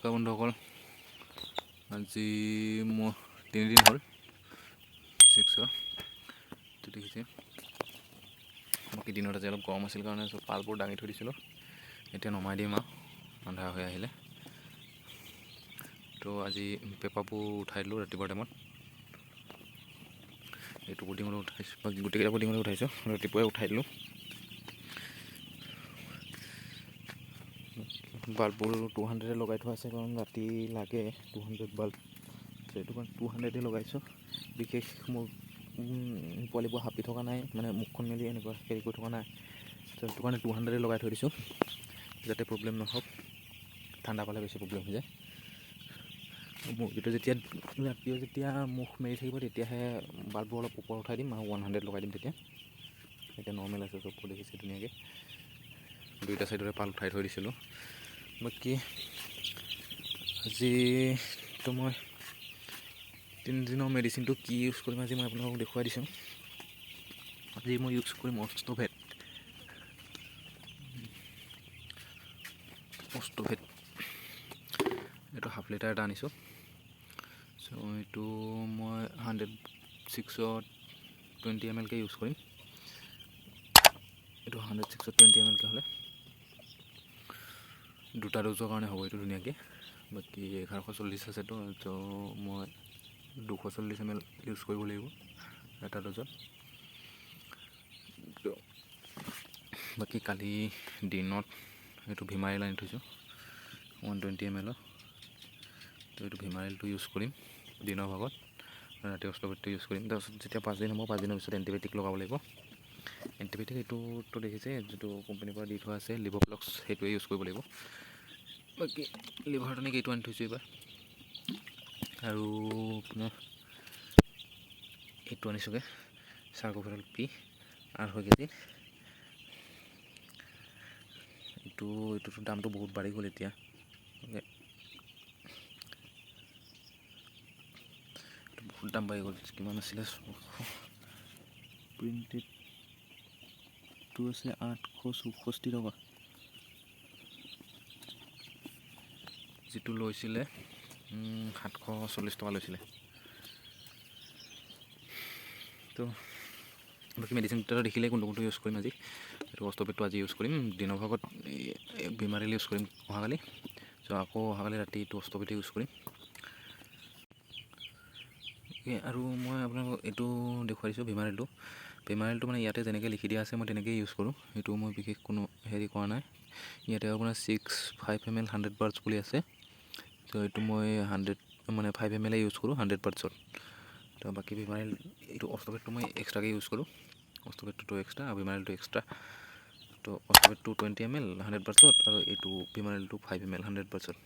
নমস্কাৰ বন্ধুসকল, আজি মোৰ 3 দিন হ'ল ছিক্সৰ। এইটো দেখিছে। বাকী দিনত আজি অলপ গৰম আছিল কাৰণে চব পালবোৰ দাঙি থৈ দিছিলোঁ। এতিয়া নমাই দিম আৰু আন্ধাৰ হৈ আহিলে। তো আজি পেপাবোৰ উঠাই দিলোঁ ৰাতিপুৱা টাইমত। এইটো বৰ্ডিঙলৈ উঠাইছোঁ, বাকী গোটেইকেইটা বৰ্ডিঙলৈ উঠাইছোঁ। ৰাতিপুৱাই উঠাই দিলোঁ। বাল্ববোৰ 200-এ লগাই থোৱা আছে, কাৰণ ৰাতি লাগে 200 বাল্ব। সেইটো কাৰণে 200-এ লগাইছোঁ। বিশেষ মোৰ পোৱালিবোৰ হাঁপি থকা নাই, মানে মুখখন মেলি এনেকুৱা হেৰি কৰি থকা নাই। সেইটো কাৰণে 200-এ লগাই থৈ দিছোঁ, যাতে প্ৰব্লেম নহওক। ঠাণ্ডা পালে বেছি প্ৰব্লেম হৈ যায়। মুৰ্গীটো যেতিয়া ৰাতিও যেতিয়া মুখ মেলি থাকিব, তেতিয়াহে বাল্ববোৰ অলপ ওপৰত উঠাই দিম আৰু 100 লগাই দিম তেতিয়া। এতিয়া নৰ্মেল আছে চববোৰ, দেখিছে ধুনীয়াকৈ। দুইটা ছাইডৰে পাল উঠাই থৈ দিছিলোঁ। বাকী আজিতো মই 3 দিনৰ মেডিচিনটো কি ইউজ কৰিম, আজি মই আপোনালোকক দেখুৱাই দিছোঁ। আজি মই ইউজ কৰিম অষ্টভেট। অষ্টভেট এইটো হাফ লিটাৰ এটা আনিছোঁ। চ' এইটো মই 106ত 20 এম এলকৈ ইউজ কৰিম। এইটো 106ত 20 এম এলকৈ হ'লে দুটা ড'জৰ কাৰণে হ'ব এইটো ধুনীয়াকৈ। বাকী 1140 আছেতো, ত' মই 240 এম এল ইউজ কৰিব লাগিব এটা ড'জত। ত' বাকী কালি দিনত এইটো ভিমাৰেল আনি থৈছোঁ 120 এম এলৰ। তো এইটো ভিমাৰেলটো ইউজ কৰিম দিনৰ ভাগত, ৰাতি অষ্টভেটটো ইউজ কৰিম। তাৰপিছত যেতিয়া 5 দিন হ'ব, 5 দিনৰ পিছত এণ্টিবায়'টিক লগাব লাগিব। এণ্টিবায়'টিক এইটোতো দেখিছে, যিটো কোম্পানীৰ পৰা দি থোৱা আছে লিভ'ফ্লক্স, সেইটোৱে ইউজ কৰিব লাগিব। বাকী লিভাৰ টনিক এইটো আনি থৈছোঁ এইবাৰ। আৰু আপোনাৰ এইটো আনিছোঁগৈ চাৰ্কোফেৰল পি 2.5 কেজি। এইটোতো দামটো বহুত বাঢ়ি গ'ল এতিয়া। এইটো বহুত দাম বাঢ়ি গ'ল। কিমান আছিলে? প্ৰিণ্টেডটো আছিলে 864 টকা, যিটো লৈছিলে 740 টকা লৈছিলে। তো বাকী মেডিচিন দুটা দেখিলে কোনটো কোনটো ইউজ কৰিম আজি। এইটো অষ্টভেটটো আজি ইউজ কৰিম দিনৰ ভাগত, ভিমাৰেল ইউজ কৰিম অহাকালি। চ' আকৌ অহাকালি ৰাতি এইটো অষ্টভেটে ইউজ কৰিম। আৰু মই আপোনালোকক এইটো দেখুৱাই দিছোঁ, ভিমাৰেলটো। ভিমাৰেলটো মানে ইয়াতে যেনেকৈ লিখি দিয়া আছে, মই তেনেকৈয়ে ইউজ কৰোঁ। সেইটো মই বিশেষ কোনো হেৰি কৰা নাই। ইয়াতে আপোনাৰ 6 5 ml 100 birds বুলি আছে। ত' এইটো মই 100 মানে 5 এম এল ইউজ কৰোঁ 100 বাৰ্ডছত। তো বাকী ভিমাৰেল এইটো অষ্টভেটটো মই এক্সট্ৰাকৈ ইউজ কৰোঁ। অষ্টভেটটো এক্সট্ৰা আৰু ভিমাৰেলটো এক্সট্ৰা। তো অষ্টভেটটো 20 এম এল 100 বাৰ্ডছত আৰু এইটো ভিমাৰেলটো 5 এম এল 100 বাৰ্ডছত।